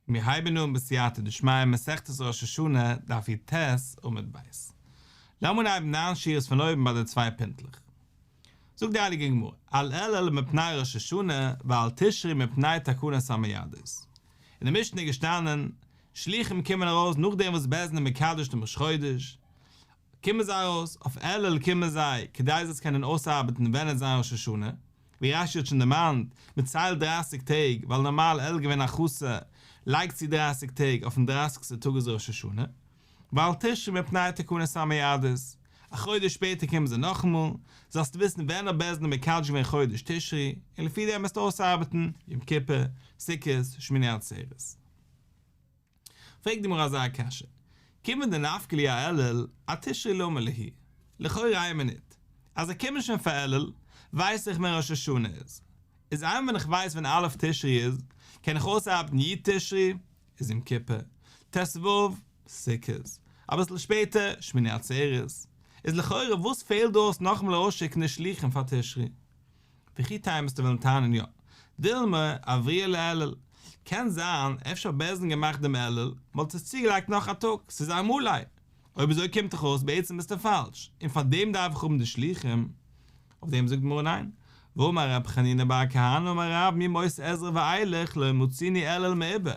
מיר הייבן אן בסייעתא דשמיא מסכת ראש השנה, דף י"ט, עמוד ב'. לאמיר אנהייבן ניין שורות פון אויבן ביי די צוויי פינטלעך. זאגט די הייליגע גמרא, על אלול מפני ראש השנה ועל תשרי מפני תקנת המועדות. אין די משנה איז געשטאנען, שלוחים קומען ארויס נאכדעם וואס בית דין איז מקדש דעם ראש חודש, קומען זיי ארויס, אויף אלול קומען זיי כדי זיי צו קענען אויסארבעטן ווען עס זיין ראש השנה, ווי רש"י האט שוין דערמאנט, מען ציילט דרייסיג טעג, ווייל נארמאל אלול געווען א חסר, לייגט צו דרייסיג טעג, אויפן דרייסיגסטע טאג איז ראש השנה, ועל תשרי מפני תקנת המועדות, א חודש שפעטער קומען זיי נאכאמאל, זאלסטו וויסן ווען האט בית דין מקדש געווען חודש תשרי, און לפי דעם וועסטו אויסארבעטן יום כיפור, סוכות, שמיני עצרת. פרעגט די גמרא אזא קשיא, כיוון דנפקא להו אאלול, אתשרי למה להו? לכאורה איין מינוט, אז זיי קומען שוין פאר אלול, ווייס איך ווען ראש השנה איז. איז איינמאל ווען איך ווייס ווען א' תשרי איז, קען איך אויסארבעטן י' תשרי, איז יום כיפור, ט"ו, סוכות, אביסל שפעטער, שמיני עצרת. איז לכאורה וואס פעלט דא אויס נאכאמאל ארויסשיקן די שלוחים פאר תשרי? וכי תימא וועסטו וועלן טענה'ן יא. דילמא עברוה לאלול. קען זיין, אפשר האט בית דין געמאכט דעם אלול, מ'האט עס צוגעלייגט נאך א טאג, ס'איז א מלא. אויב אזוי קומט דאך אויס בעצם ביסטו פאלש, און פאר דעם דארף איך האבן די שלוחים. אויף דעם זאגט די גמרא ניין. והאמר רב חנינא בר כהנא אמר רב מימות עזרא ואילך לא מצינו אלול מעובר.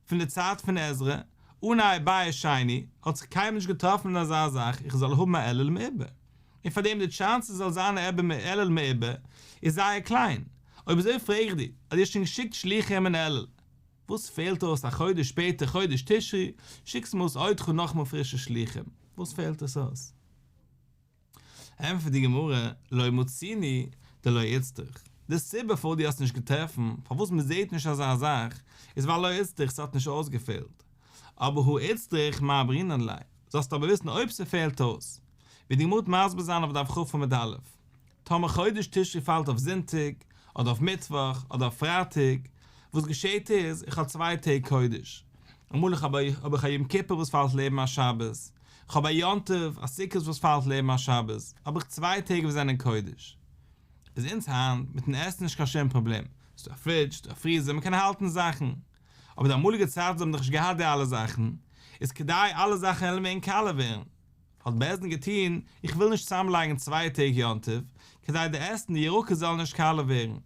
פון די צייט פון עזרא, אנהייב בית שני, האט זיך קיינמאל נישט געטראפן אזא זאך איך זאל האבן א אלול מעובר. און פאר דעם די טשאנס עס זאל זיין א אלול מעובר איז זייער קליין. אויב אזוי פרעג איך דיר, אז דו האסט שוין געשיקט שלוחים אין אלול, וואס פעלט אויס א חודש שפעטער חודש תשרי, שיקסט מיר אויס אודך נאכמאל פרישע שלוחים, וואס פעלט עס אויס? ענטפערט די גמרא, לא מצינו דלא איצטריך, די סיבה פארוואס דו האסט נישט געטרעפן, פארוואס מען זעט נישט אזא זאך, איז ווייל לא איצטריך ס'האט נישט אויסגעפעלט, אבער הא איצטריך מעברינן ליה, זאלסטו אבער וויסן אויב ס'פעלט אויס, ווי די גמרא וועט מסביר זיין אויף דף כ עמוד א', טאמער חודש תשרי פאלט אויף זונטאג, אדער אויף מיטוואך, אדער אויף פרייטאג, וואס געשעט איז, איך האב צוויי טעג קודש, אמאל איך האב איך א יום כיפור וואס פאלט לעבן א שבת, איך האב א יום טוב, א סוכות וואס פאלט לעבן א שבת, האב איך צוויי טעג וואס זענען קודש. איז אונז היינט, מיטן עסן נישט קיין שום פראבלעם, ס'דא א פרידזש, ס'דא א פריזער, מ'קען האלטן זאכן. אבער די אמאליגע צייטן זיי האבן דאך נישט געהאט די אלע זאכן, איז כדי אלע זאכן עלן ווערן קאלע ווערן, האט בית דין געטון, איך וויל נישט צוזאמלייגן צוויי טעג יום טוב, כדי די עסן, די ירקות זאלן נישט קאלע ווערן.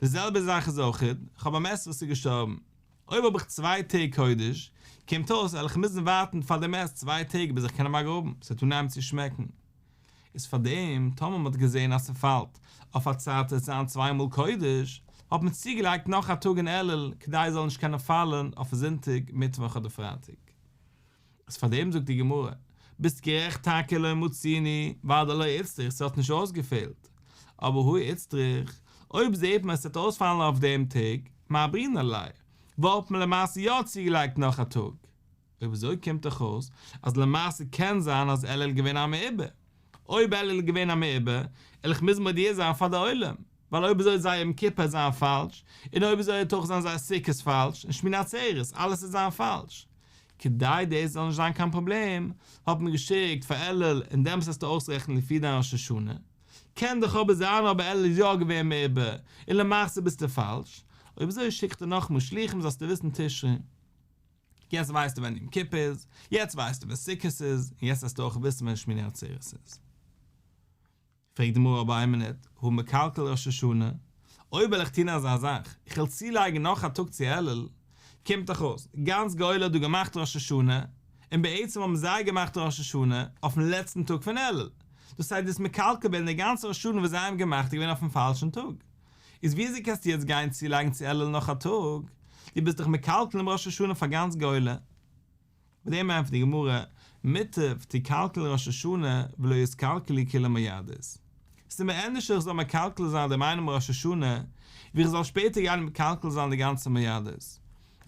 די זעלבע זאך איז אויך, איך האב א מת וואס איז געשטארבן, אויב האב איך צוויי טעג קודש, קומט אויס וועל איך מוזן ווארטן פאר די מת צוויי טעג ביז איך קען אים באגראבן, ס'וועט אנהייבן צו שמעקן. איז פאר דעם, טאמער מ'האט געזען אז ס'פאלט אויף א צייט עס וועט זיין צוויי מאל קודש, האט מען צוגעלייגט נאך א טאג אין אלול כדי עס זאל נישט קענען פאלן אויף זונטאג, מיטוואך אדער פרייטאג. איז פאר דעם זאגט די גמרא, ביסט גערעכט טאקע לא מצינו, ווייל דלא איצטריך ס'האט נישט אויסגעפעלט, אבער הא איצטריך, אויב זעט מען עס וועט אויספאלן אויף דעם טאג, מעברינן ליה, וואלט מען למעשה יא צוגעלייגט נאך א טאג. אויב אזוי קומט דאך אויס אז למעשה קען זיין אז אלול געווען א מעובר. אויב אלול איז געווען א מעובר, וועל איך מוזן מודיע זיין פאר די עולם, ווייל אויב אזוי זייער יום כיפור וועט זיין פאלש, און אויב אזוי וועט אויך זיין זייער סוכות פאלש, און שמיני עצרת, אלעס וועט זיין פאלש. כדי דאס זאל נישט זיין קיין פראבלעם, האט מען געשיקט פאר אלול און דעמאלטס וועסטו אויסרעכענען לפי דיין ראש השנה. קען דאך אבער זיין אבער אלול איז יא געווען מעובר, און למעשה ביסטו פאלש. אויב אזוי שיק איך דיר נאכאמאל שלוחים זאלסטו וויסן תשרי. יעצט ווייסטו ווען יום כיפור איז, יעצט ווייסטו ווען סוכות איז, און יעצט וועסטו אויך וויסן ווען שמיני עצרת איז. פרעגט די גמרא אבער איין מינוט, הא מקלקל ראש השנה, אויב וועל איך טון אזא זאך, איך וועל צולייגן נאך א טאג צו אלול, קומט דאך אויס, גאנץ גולה האט דא געמאכט ראש השנה, און בעצם האבן זיי געמאכט ראש השנה אויפן לעצטן טאג פון אלול, דאס הייסט דאס מקלקל ווען די גאנצע ראש השנה וואס זיי האבן געמאכט איז געווען אויפן פאלשן טאג. איז וויאזוי קענסטו יעצט גיין צולייגן צו אלול נאך א טאג? דו ביסט דאך מקלקל דעם ראש השנה פאר גאנץ גולה. אויף דעם ענטפערט די גמרא, מוטב תיקלקל ראש השנה ולא יתקלקלו כולן מועדות. ס'איז מיר ענדערשער איך זאל מקלקל זיין דעם איינעם ראש השנה, ווי איך זאל שפעטער גיין מקלקל זיין די גאנצע מועדות.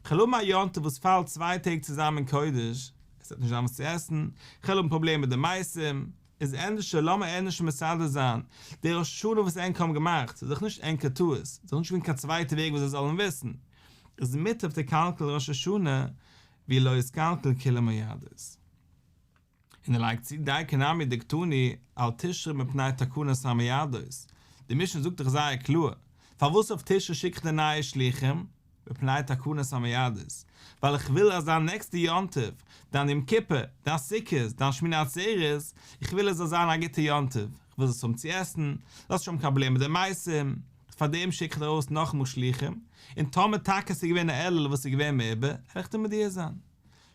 כ'וועל האבן א יום טוב וואס פאלט צוויי טעג צוזאמען אין קודש, עס וועט נישט זיין וואס צו עסן, כ'וועל האבן פראבלעם מיט די מתים, איז ענדערשער לאמיר ענדערש מסדר זיין די ראש השנה וואס ענק האבן געמאכט, ס'איז דאך נישט ענקער טעות, ס'איז דאך נישט געווען קיין צווייטע וועג וואס זיי זאלן וויסן, איז מוטב תיקלקל ראש השנה ווי לא יתקלקלו כולן מועדות. און ער לייגט צו דייקא נמי דקתני על תשרי מפני תקנת המועדות, די משנה זאגט דאך זייער קלאר, פארוואס אויף תשרי שיק איך די נייע שלוחים? מפני תקנת המועדות, ווייל איך וויל אז דיין נעקסטע יום טוב, דיין יום כיפור, דיין סוכות, דיין שמיני עצרת, איך וויל עס זאל זיין א גוטע יום טוב, איך וויל זאלסט האבן צו עסן, זאלסט נישט האבן קיין פראבלעם מיט די מתים, פאר דעם שיק איך דיר ארויס נאכאמאל שלוחים, און טאמער טאקע עס איז געווען א אלול וואס איז געווען מעובר, וועל איך דיר מודיע זיין.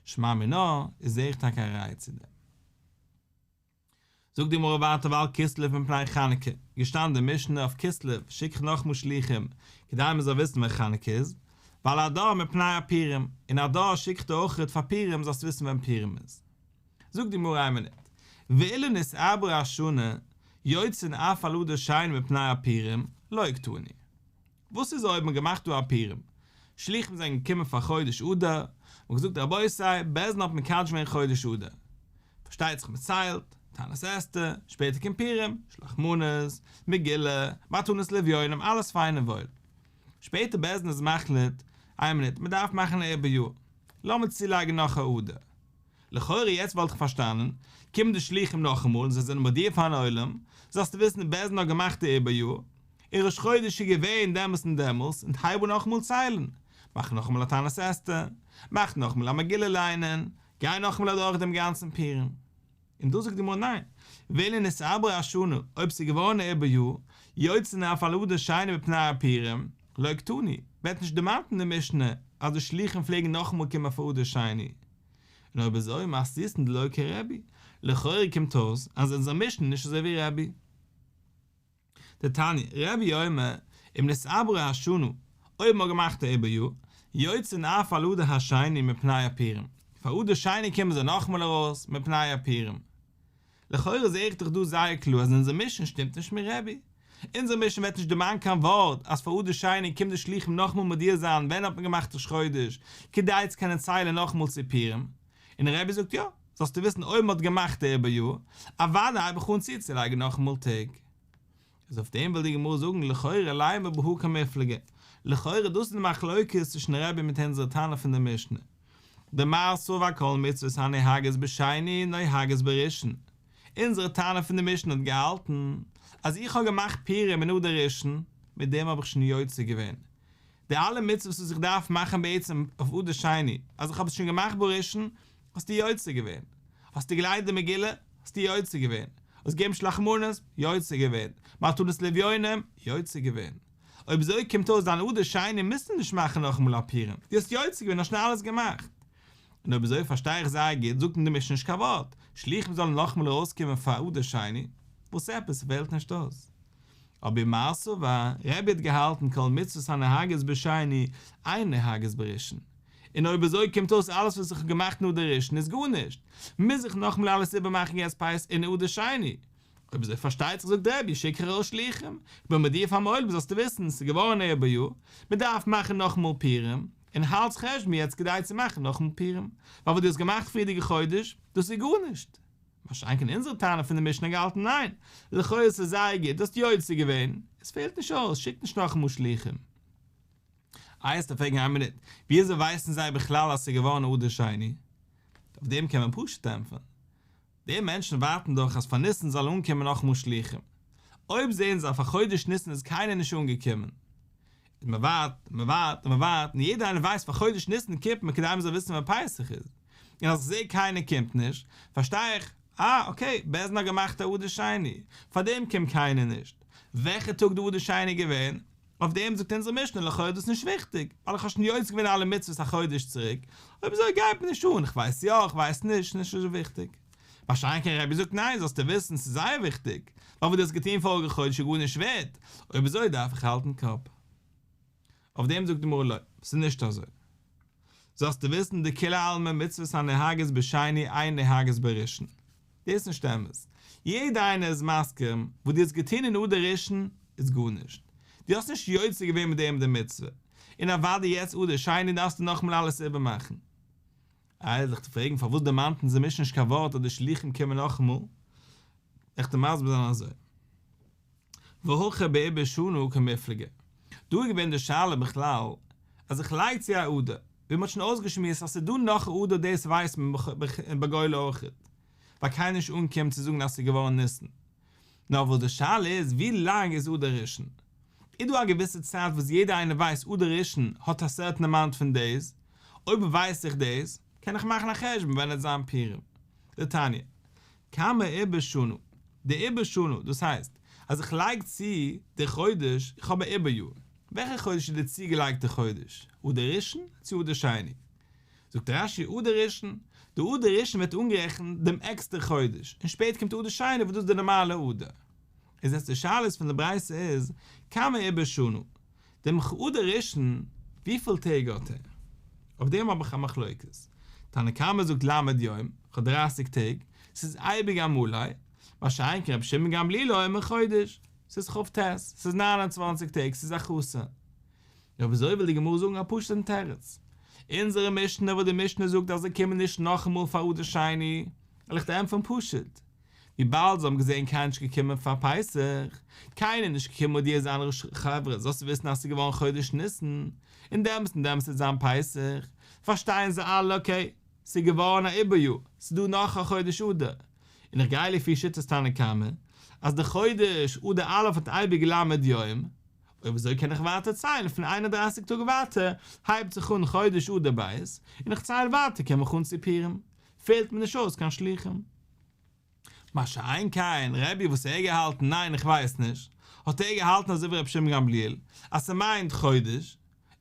שמע מינה, איז זעה איך טאקע א ראיה צו דעם. זאגט די גמרא ווייטער ועל כסלו מפני חנוכה, געשטאנען די משנה אויף כסלו שיק איך נאכאמאל שלוחים כדי מען זאל וויסן ווען חנוכה איז, ועל אדר מפני הפורים, און אדר שיק איך דיר אויכעט פאר פורים זאלסט וויסן ווען פורים איז. זאגט די גמרא איין מינוט, ואילו נתעברה השנה יוצאין אף על אדר שני מפני הפורים, לא קתני. וואס איז אויב מ'האט געמאכט דא א פורים? שלוחים זענען געקומען פאר חודש אדר, מ'האט געזאגט רבותי, בית דין האט מקדש געווען חודש אדר. פארשטייט זיך מ'ציילט, תענית אסתר, שפעטער קומט פורים, שלח מנות, מגילה, מתנות לאביונים, אלעס פיין און וואויל. שפעטער בית דין איז מחליט, איין מינוט, מ'דארף מאכן א עיבור יאר, לאמיר צולייגן נאך א אדר. לכאורה יעצט וואלט איך פארשטאנען, קומען די שלוחים נאכאמאל און זיי זענען מודיע פארן עולם, זאלסטו וויסן בית דין האט געמאכט די עיבור יאר, און ראש חודש איז געווען דעמאלס און דעמאלס, און הייב אן נאכאמאל ציילן, מאך נאכאמאל א תענית אסתר, מאך נאכאמאל א מגילה ליינען, גיי נאכאמאל אדורך דעם גאנצן פורים. און דא זאגט די גמרא ניין, ואילו נתעברה השנה, אויב ס'איז געווארן א עיבור יאר, יוצאין אף על אדר שני מפני הפורים, לא קתני, ווערט נישט דערמאנט אין די משנה אז די שלוחים פלעגן נאכאמאל קומען פאר אדר שני. און אויב אזוי מתניתין דלא כרבי, לכאורה קומט אויס אז אונזער משנה איז נישט אזוי ווי רבי. דתניא, רבי אומר, אם נתעברה השנה, אויב מ'האט געמאכט א עיבור יאר, יוצאין אף על אדר השני מפני הפורים, פאר אדר שני קומען זיי נאכאמאל ארויס מפני הפורים. לכאורה זעה איך דאך דא זייער קלאר אז אונזער משנה שטימט נישט מיט רבי. אונזער משנה ווערט נישט דערמאנט קיין ווארט אז פאר אדר שני קומט די שלוחים נאכאמאל מודיע זיין ווען האט מען געמאכט ראש חודש, כדי צו קענען ציילען נאכאמאל צו פורים. און רבי זאגט יא, זאלסטו וויסן אויב מ'האט געמאכט די עיבור יאר, אוודאי הייב איך אן צוצולייגן נאכאמאל טעג. איז אויף דעם וויל די גמרא זאגן לכאורה לימא בהא קמיפלגי, לכאורה דאס איז די מחלוקת צווישן רבי מיט אונזערע תנא פון די משנה. דמר סבר כל מצוות הנוהגות בשני נוהגות בראשון, אונזערע תנא פון די משנה האט געהאלטן אז איך האב געמאכט פורים אין אדר ראשון, מיט דעם האב איך שוין יוצא געווען די אלע מצוות וואס איך דארף מאכן בעצם אויף אדר שני, אז איך האב עס שוין געמאכט בראשון, האסטו יוצא געווען. האסטו געליינט די מגילה, האסטו יוצא געווען. האסט געגעבן שלח מנות, יוצא געווען. מתנות לאביונים, יוצא געווען. אויב אזוי קומט אויס דיין אדר שני מוזטו נישט מאכן נאכאמאל א פורים, דו האסט יוצא געווען, האסט שוין אלעס געמאכט. און אויב אזוי פארשטיי איך זייער גוט, זאגט אין די משנה נישט קיין ווארט, שלוחים זאלן נאכאמאל ארויסקומען פאר אדר שני, וואס עפעס, ס'פעלט נישט אויס. אבער מר סבר, רבי האט געהאלטן כל מצוות הנוהגות בשני אין נוהגות בראשון, און אויב אזוי קומט אויס אלעס וואס איך האב געמאכט אין אדר ראשון איז גארנישט, מוז איך נאכאמאל אלעס איבערמאכן יעצט פסח אין אדר שני. אויב אזוי פארשטייט זיך זאגט רבי שיק איך ארויס שלוחים, איך בין מודיע פארן עולם זאלסטו וויסן ס'איז געווארן א עיבור יאר, מ'דארף מאכן נאכאמאל פורים, און האלטס חשבון יעצט כדי צו מאכן נאכאמאל פורים, ווייל וואס דו האסט געמאכט פריערדיגע חודש, דאס איז גארנישט. מה שאין כן אונזערע תנא פון די משנה געהאלטן ניין, לכאו' איז זייער גוט, דו האסט יוצא געווען, עס פעלט נישט אויס, שיק נישט נאכאמאל שלוחים. איי וועסטו פרעגן איין מינוט, וויאזוי ווייסן זיי בכלל אז ס'איז געווארן אדר שני? אויף דעם קען מען פשוט ענטפערן, די מענטשן ווארטן דאך אז פאר ניסן זאל אנקומען נאכאמאל שלוחים, אויב זעען זיי פאר חודש ניסן איז קיינער נישט אנגעקומען, און מען ווארט, און מען ווארט, און מען ווארט, און יעדער איינער ווייסט פאר חודש ניסן קומט מען כדי מען זאל וויסן ווען פסח איז, און אז איך זעה קיינער קומט נישט, פארשטיי איך, אה, אקעי, בית דין האט געמאכט א אדר שני, פארדעם קומט קיינער נישט. וועלכע טאג די אדר שני איז געווען, אויף דעם זאגט אונזער משנה לכאו' איז דאס נישט וויכטיג, ווייל איך האב שוין יוצא געווען אלע מצוות א חודש צוריק, אויב אזוי גייט מיר נישט אן, איך ווייס יא, איך ווייס נישט, נישט אזוי וויכטיג. מה שאין כן רבי זאגט ניין זאלסטו וויסן ס'איז זייער וויכטיג, ווייל וואס דו האסט געטון פאריגע חודש איז גארנישט ווערט, אויב אזוי דארף איך האלטן קאפ. אויף דעם זאגט די גמרא לא, ס'איז נישט אזוי. זאלסטו וויסן דכולי עלמא מצוות הנוהגות בשני אין נוהגות בראשון. דאס איז נישט אמת. יעדער איינער איז מסכים, וואס דו האסט געטון אין אדר ראשון איז גארנישט. דו האסט נישט יוצא געווען מיט דעם די מצוה. און אוודאי יעצט אדר שני דארפסטו נאכאמאל אלעס איבערמאכן. איי וועל איך דיר פרעגן פארוואס דערמאנט אונזער משנה נישט קיין ווארט אז די שלוחים קומען נאכאמאל? וועל איך דיר מסביר זיין אזוי. והכא בעיבור שנה קמיפלגי. דא איז געווען די שאלה בכלל אז איך לייג צו א אדר, ווי מ'האט שוין אויסגעשמועסט אז ס'איז דא נאך א אדר דאס ווייסט מען בגולה אויכעט, ווייל קיינער נישט אנגעקומען צו זאגן אז ס'איז געווארן ניסן. נאר וואס די שאלה איז ווי לאנג איז אדר ראשון? איז דא א געוויסע צייט וואס יעדער איינער ווייסט אדר ראשון האט א סערטען אמאונט פון דעיס, אויב ווייס איך דאס, קען איך מאכן א חשבון ווען עט זיין פורים. דתניא, כמה עיבור שנה, די עיבור שנה, דאס הייסט, אז איך לייג צו די חודש, איך האב א עיבור יאר, וועלכע חודש איז די צוגעלייגטע חודש, אדר ראשון צו אדר שני? זאגט רש"י אדר ראשון, די אדר ראשון ווערט אנגערעכנט דעם עקסטער חודש, און שפעטער קומט אדר שני וואס דאס איז די נארמאלע אדר. איז יעצט די שאלה איז פון די ברייתא איז, כמה עיבור שנה, דעם אדר ראשון, וויפיל טעג האט ער? אויף דעם האב איך א מחלוקת. תנא קמא זאגט ל' יום, כ'האב דרייסיג טעג, ס'איז אייביג א מלא, מה שאין כן רבי שמעון גמליאל אומר חודש, ס'איז כ"ט, ס'איז 29 טעג, ס'איז א חסר. אויב אזוי וויל די גמרא זאגן א פשוט'ן תירוץ. אונזערע משנה וואס די משנה זאגט אז זיי קומען נישט נאכאמאל פאר אדר שני, וועל איך דיר ענטפערן פשוט, וויבאלד זיי האבן געזען קיינער נישט געקומען פאר פסח, קיינער נישט געקומען מודיע זיין חברה זאלסטו וויסן אז ס'איז געווארן חודש ניסן, און דעמאלטס און דעמאלטס וועט זיין פסח, פארשטייען זיי אלע אקעי, ס'איז געווארן א עיבור יאר, ס'איז דא נאך א חודש אדר, און איך גיי לפי שיטת תנא קמא אז די חודש אדר א' האט אייביג ל' יום, אויב אזוי קען איך ווייטער ציילן פון 31 טאג ווייטער הייבט זיך אן חודש אדר ב', און איך צייל ווייטער קום איך אן צו פורים, פעלט מיר נישט אויס קיין שלוחים. מה שאין כן רבי וואס ער געהאלטן ניין איך ווייס נישט, האט ער געהאלטן אזוי ווי רבי שמעון גמליאל אז ס'מיינט חודש,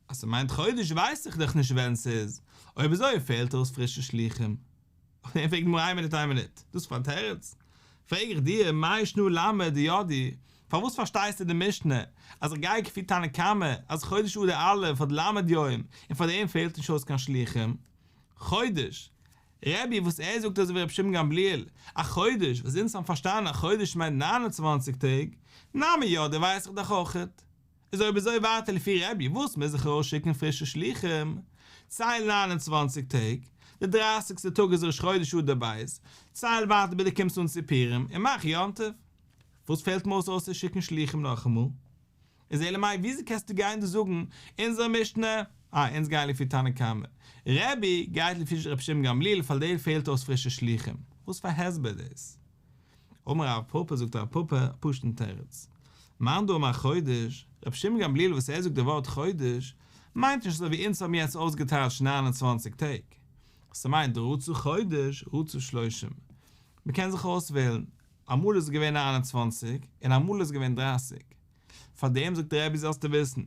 אז ס'מיינט חודש ווייס איך דאך נישט ווען ס'איז, אויב אזוי פעלט אויס פרישע שלוחים. אויף דעם פרעגט די גמרא איין מינוט איין מינוט, דאס פאר א תירוץ? פרעג איך דיר מאי שנא ל' דידעי, פארוואס פארשטייסטו די משנה אז איך גיי כפי תנא קמא אז חודש אדר א' האט ל' יום און פאר דעם פעלט נישט אויס קיין שלוחים? חודש, רבי וואס ער זאגט אזוי ווי רבי שמעון גמליאל, א חודש וואס אונז האבן פארשטאנען א חודש מיינט 29 טעג, נמי ידעי ווייס איך דאך אויכעט. איז אויב אזוי ווייטער לפי רבי וואס מוז איך ארויסשיקן פרישע שלוחים? צייל 29 טעג, די דרייסיגסטע טאג איז ראש חודש אדר ב', צייל ווייטער ביז דו קומסט אן צו פורים און מאך יום טוב. וואס פעלט מיר אויס ארויסצושיקן שלוחים נאכאמאל? איז אלא מאי וויאזוי קענסטו גיין דא זאגן אונזער משנה, אה אונז גייען לפי תנא קמא, רבי גייט לפי רבי שמעון גמליאל פאר דעם פעלט אויס פרישע שלוחים, וואס פאר הסבר איז דאס? אמר רב פפא זאגט רב פפא א פשוט'ן תירוץ, מאן דאמר חודש, רבי שמעון גמליאל וואס ער זאגט די ווארט חודש, מיינט נישט אזוי ווי אונז האבן יעצט אויסגעטייטשט 29 טעג, ס'מיינט רצה חודש רצה שלושים, מ'קען זיך אויסוועלן, אמאל איז עס געווען 29 און אמאל איז עס געווען 30. פאר דעם זאגט רבי זאלסטו וויסן,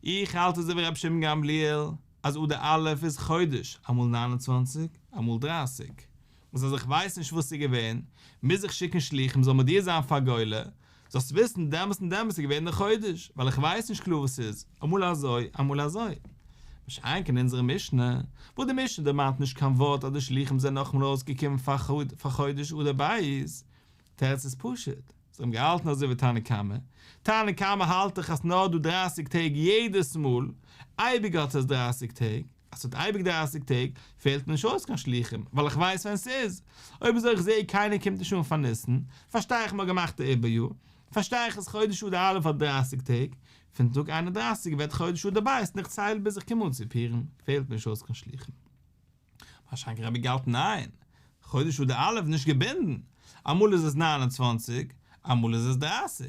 איך האלט אזוי ווי רבי שמעון גמליאל, אז אדר א' איז חודש, אמאל 29, אמאל 30. וואס אז איך ווייס נישט וואס ס'איז געווען, מוז איך שיקן שליחים זאל מודיע זיין פאר גולה, זאלסט וויסן דעמאלס און דעמאלס איז געווען דער חודש, ווייל איך ווייס נישט קלאר וואס ס'איז, אמאל אזוי, אמאל אזוי. מה שאין כן אונזערע משנה, וואו די משנה דערמאנט נישט קיין ווארט אז די שליחים זענען נאכאמאל ארויסגעקומען פאר חודש אדר ב', תירוץ איז פשוט, זיי האבן געהאלטן אזוי ווי תנא קמא, תנא קמא האלט דאך אז נאר דא דרייסיג טעג יעדעס מאל, אייביג האט עס דרייסיג טעג, אז ס'האט אייביג דרייסיג טעג, פעלט מיר נישט אויס קיין שלוחים, ווייל איך ווייס ווען ס'איז. אויב אזוי איך זעה קיינער קומט נישט אן פאר ניסן, פארשטיי איך מ'האט געמאכט א עיבור יאר, פארשטיי איך אז חודש אדר א' האט דרייסיג טעג, פון טאג 31 ווערט חודש אדר ב' און איך צייל ביז איך קום אן צו פורים, פעלט מיר נישט אויס קיין שלוחים. מה שאין כן רבי געהאלטן ניין, חודש אדר א' איז נישט געבינדן, אמאל איז עס 29, אמאל איז עס 30.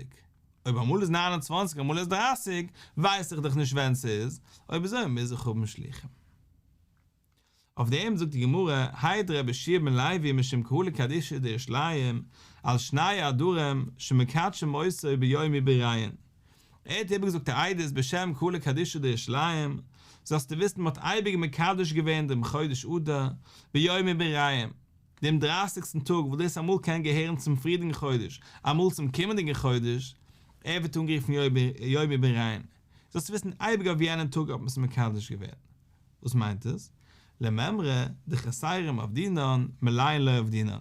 אויב אמאל איז 29 אמאל איז 30, ווייס איך דאך נישט ווען ס'איז, אויב אזוי מוז איך האבן שלוחים. אויף דעם זאגט די גמרא, העיד רבי יהושע בן לוי משום קהלא קדישא דירושלים על שני אדרים שמקדשים אותו ביום עיבוריהן. ער האט איבערגעזאגט א עדות בשם קהלא קדישא דירושלים, זאלסטו וויסן מ'האט אייביג מקדש געווען דעם חודש אדר ביום עיבוריהם, דעם דרייסיגסטן טאג וואס דאס אמאל קען געהערן צום פריערדיגן חודש, אמאל צום קומענדיגן חודש, ער ווערט אנגערופן יום עיבוריהן, זאלסטו וויסן אייביג אויף יענעם טאג האט מען עס מקדש געווען. וואס מיינט עס? למימרא דחסרים עבדינן מלאין לא עבדינן,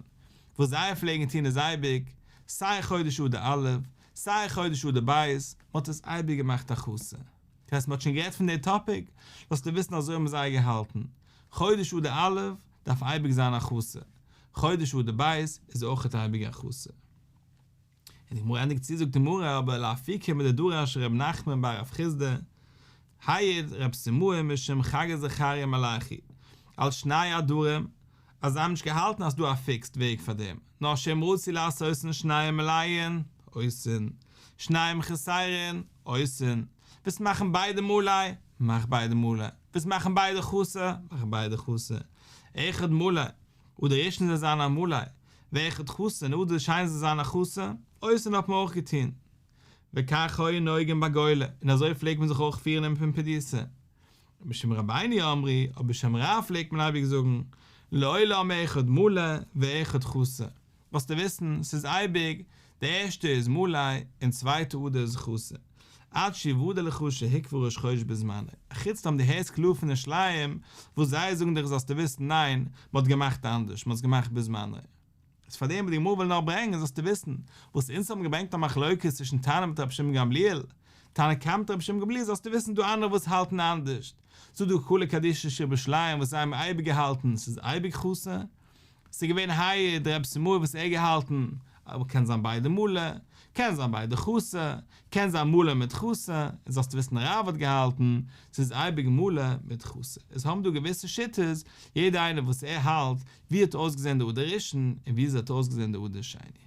וואס זיי פלעגן טון איז אייביג, סיי חודש אדר א', סיי חודש אדר ב', מען האט עס אייביג געמאכט א חסר. דאס הייסט מען האט שוין גערעדט פון די טאפיק, זאלסטו וויסן אזוי האבן זיי געהאלטן, חודש אדר א' דארף אייביג זיין א חסר, חודש אדר ב' איז אויכעט אייביג א חסר. און די גמרא ענדיגט צו זאגט די גמרא אבער לאפוקי מדדרש ר' נחמן בר רב חסדא העיד רב סימאי משום חגי זכריה ומלאכי על שני אדרים אז זיי האבן נישט געהאלטן אז ס'דא א פיקסד וועג פאר דעם נאר שאם רצו לעשותן שניהם מלאין עושין שניהם חסרין. עושין, ווילסט מאכן ביידע מלא, מאך ביידע מלא, ווילסט מאכן ביידע חסר, מאך ביידע חסר, אחד מלא, אדר ראשון זאל זיין א מלא, ואחד חסר און אדר שני זאל זיין א חסר, עושין האט מען אויך געטון. וכך היו נוהגין בגולה, און אזוי פלעגט מען זיך אויך פירן אין פומבדיתא. משום רבינו אמרו, אבער בשם רב פלעגט מען אייביג זאגן, לעולם אחד מלא ואחד חסר. זאלסטו וויסן, ס'איז אייביג, די ערשטע איז מלא, און צווייטע אדר איז חסר. עד שיוודע לך שהוקבע ראש חודש בזמנו. אחוץ דעם דו הערסט קלאר פון ירושלים, וואס זיי זאגן דיך זאלסטו וויסן, ניין, מ'האט געמאכט אנדערש, מ'האט עס געמאכט בזמנו. איז פאר דעם וואס די גמרא וויל נאר ברענגען זאלסטו וויסן, וואס אונז האבן געברענגט א מחלוקת צווישן תנא מיט רבי שמעון גמליאל, תנא קמא מיט רבי שמעון גמליאל זאלסטו וויסן דא אנדערע וואס האלטן אנדערשט, ס'איז דא קהלא קדישא שירושלים וואס זיי האבן אייביג געהאלטן ס'איז אייביג חסר, ס'איז געווען היי דער רבי סימאי וואס ער געהאלטן, אבער קען זיין ביידע מלא, קען זיין ביידע חסר, קען זיין מלא מיט חסר, און זאלסטו וויסן רב האט געהאלטן, ס'איז אייביג מלא מיט חסר. עס האבן דא געוויסע שיטות, יעדע איינער וואס ער האלט, ווי האט אויסגעזען די אדר ראשון, און ווי אזוי האט אויסגעזען די אדר שני.